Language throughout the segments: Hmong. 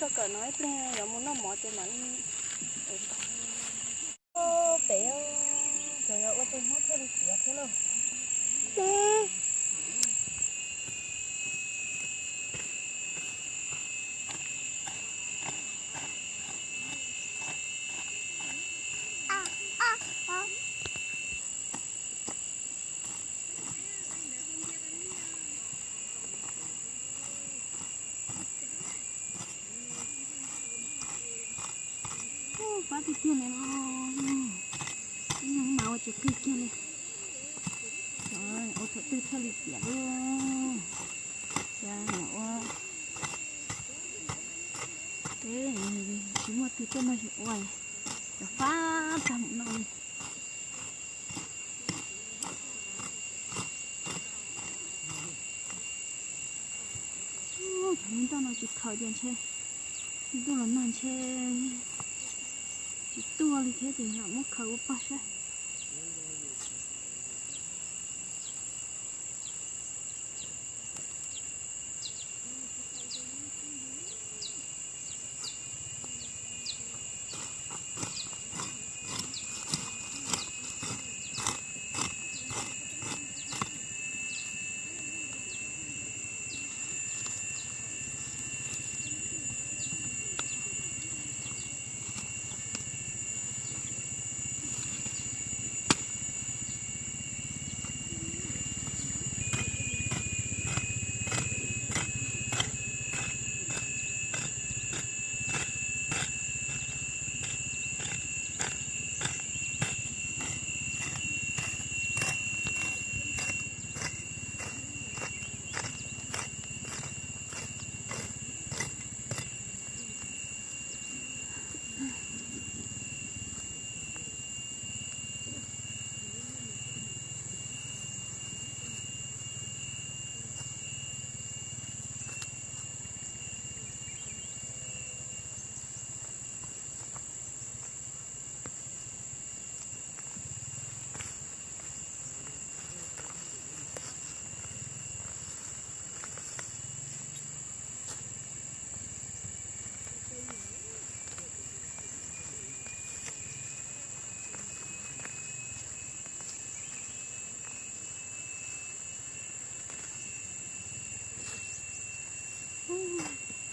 Tso kawm no ib pliag yuav mus noj mov ces mam li. Pem, ces yuav ua tus hnub thiaj li tiav thiab lauj. Fab tiag tiag li no, ib nyuag mas ua tsis kig kiag li. Ua thaum twg thiaj li tiav li. Ua tsis muaj twg tuaj noj tsis ua, cov fab tag mus noj li. Cov nroj no tsis khaws ces ntshe ntuj los nag ntshe tsis tuaj li thiab ces lam muab khaws ua pog saib.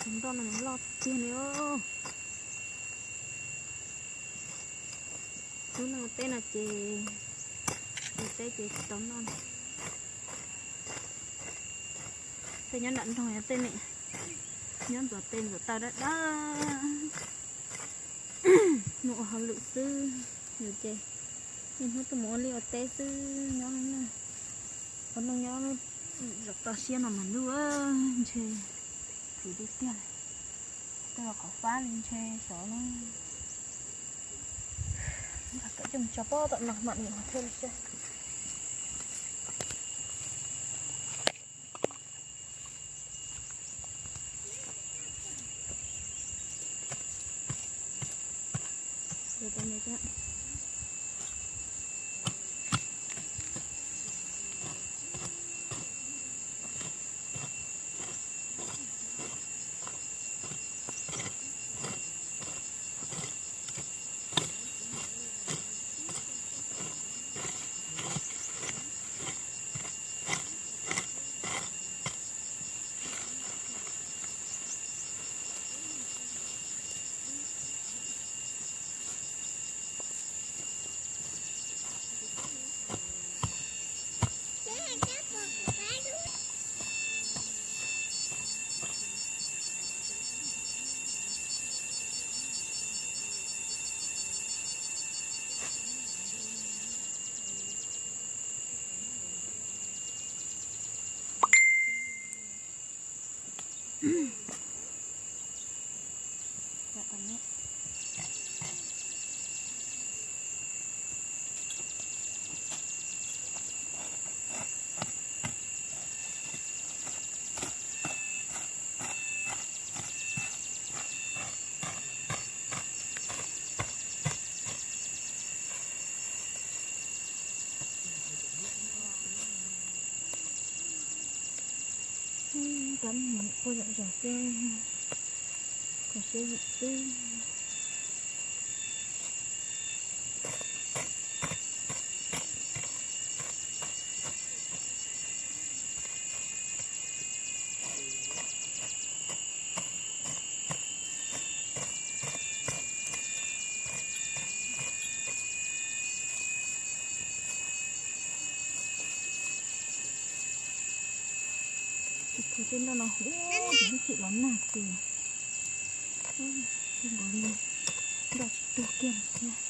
Tus nroj no loj tiag li. Hnub no teb no ces, ua teb ces tsis tau noj. Tej nyob nram nroog, yog tej me nyob ntxuav tes ntxuav taw dawb dawb, mus ua hauj lwm xwb. Yus ces niaj hnub tuaj mus ua liaj ua teb xwb, nyob ua neej nyob zaum toj siab no mas ntuj, ntshe khwv tiag tiag li. Tuaj los qhov fab li ntshe xyov no. Nqa kom coj mus tso pob tom no mam li ho thiaj li seb. Rab mus quaj zom zaws xwb, kho siab zim xwb. Tsis khuv tej nroj no huv, tus ib chim los nag ces, tus nkaus li nroj tsis tuag kiag li thiab.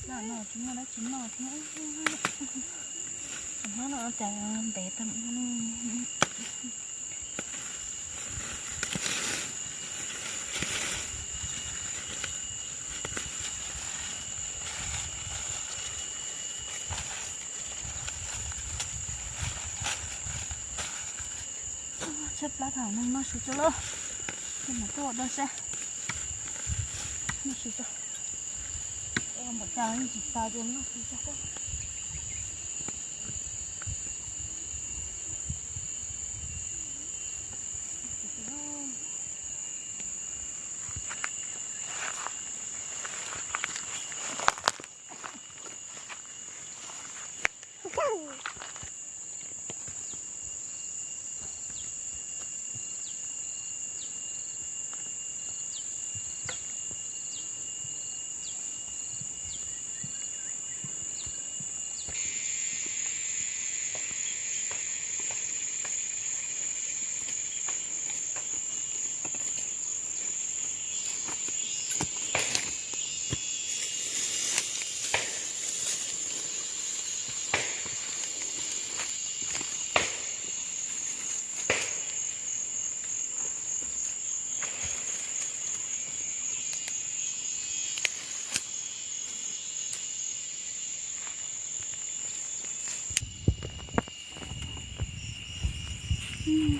Noj no tsis muaj dab tsi noj thiab. Hnub no cas ntev tag. Tshaib plab tham neeg noj su tso lauj. Ces mam tuaj ua dab sab. Noj su tso. Npaum cas yeej tsis tas ces noj su tso.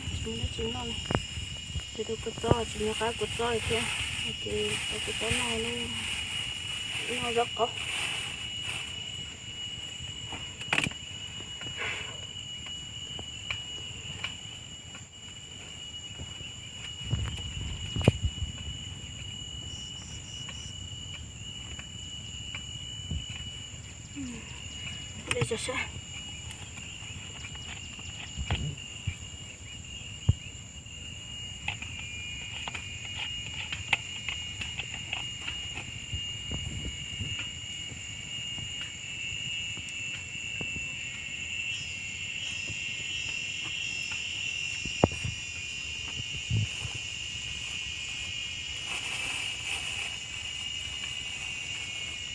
Tsis muaj dab tsi noj li. Ces tus kua txob tsis nyob qab kua txob li thiab, ces tus kua txob noj, noj zaub qaub.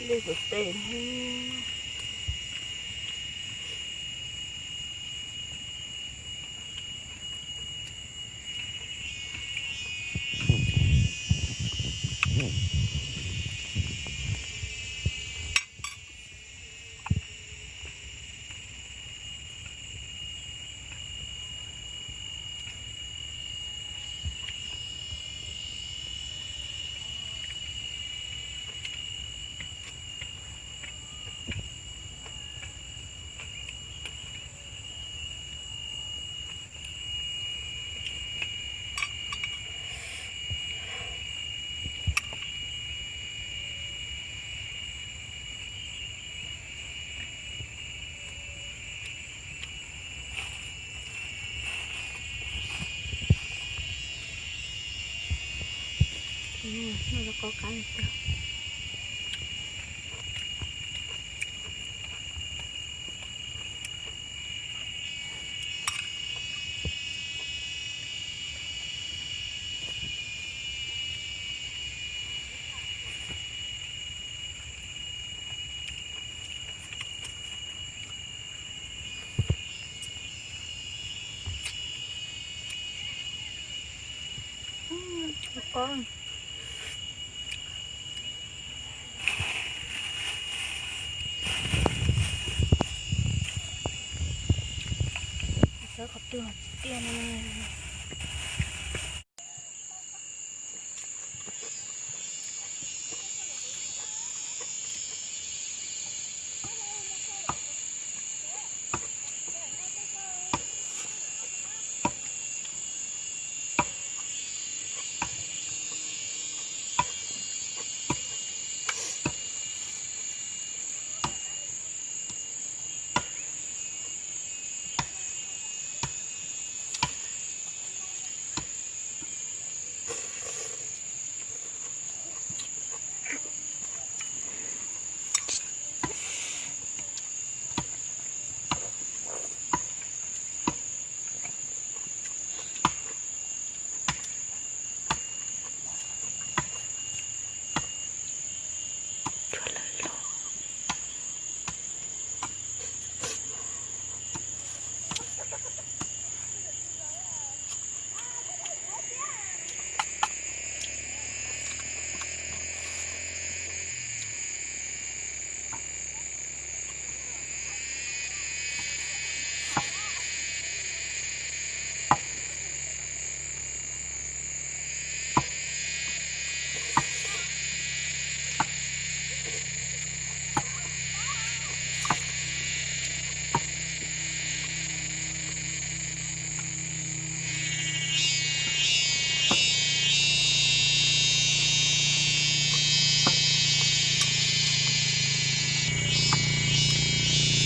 Lwj kuv tes. Noj los qab qab tiag. Xav qhov twg los tsis tiaj li.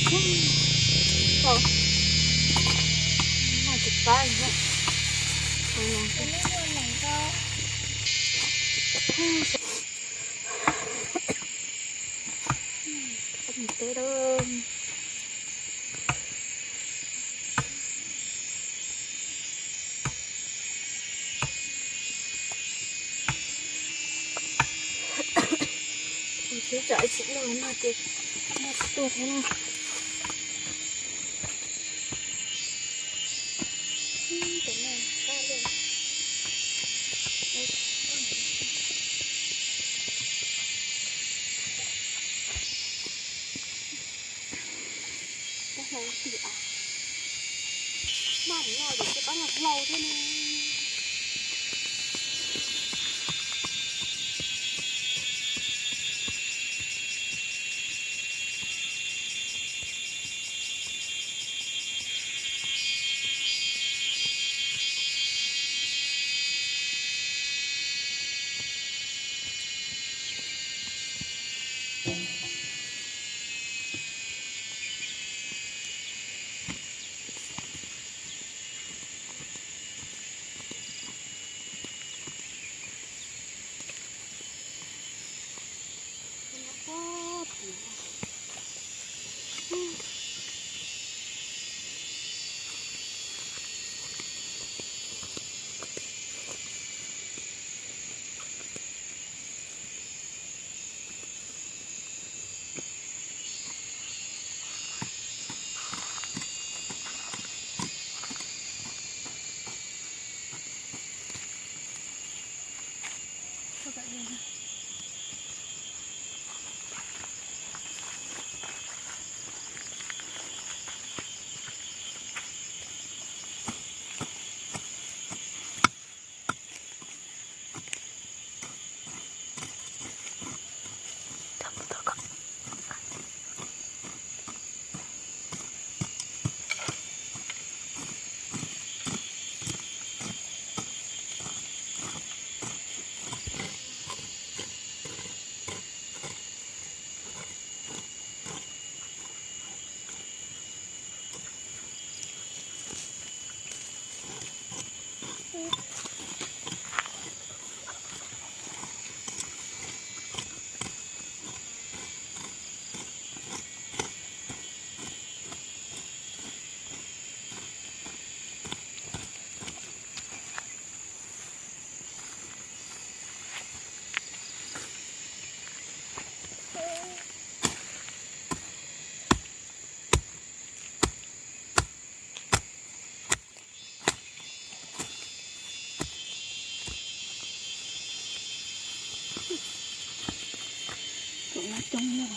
Tau. Noj tsis qab li. Teb da. Tus tsam ib tsis noj no ces noj tsis tuaj thiab na. Kab hlau tiag. Maj mus noj ces kab hlau thiab ne. Coob na, coob na.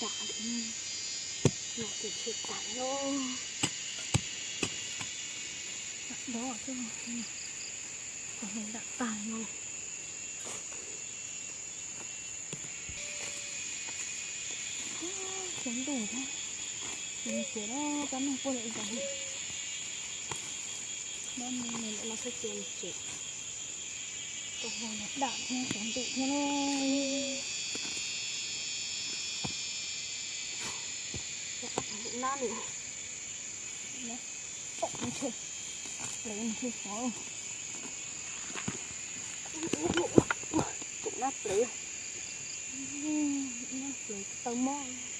Dam li no ces tsis tas lawm. Dam do xwb, kuv dam tag no. Tsaus ntuj thiab, ces no kab noog puag lawm ib ntsis. Dab me me lawm no xwb ces tseem tau ua dam thiab tsaus ntuj thiab na. Nab nws, pom ntshe, lawv ntshe xyov. Tus nab plawv, nab plawv tsis tau mob.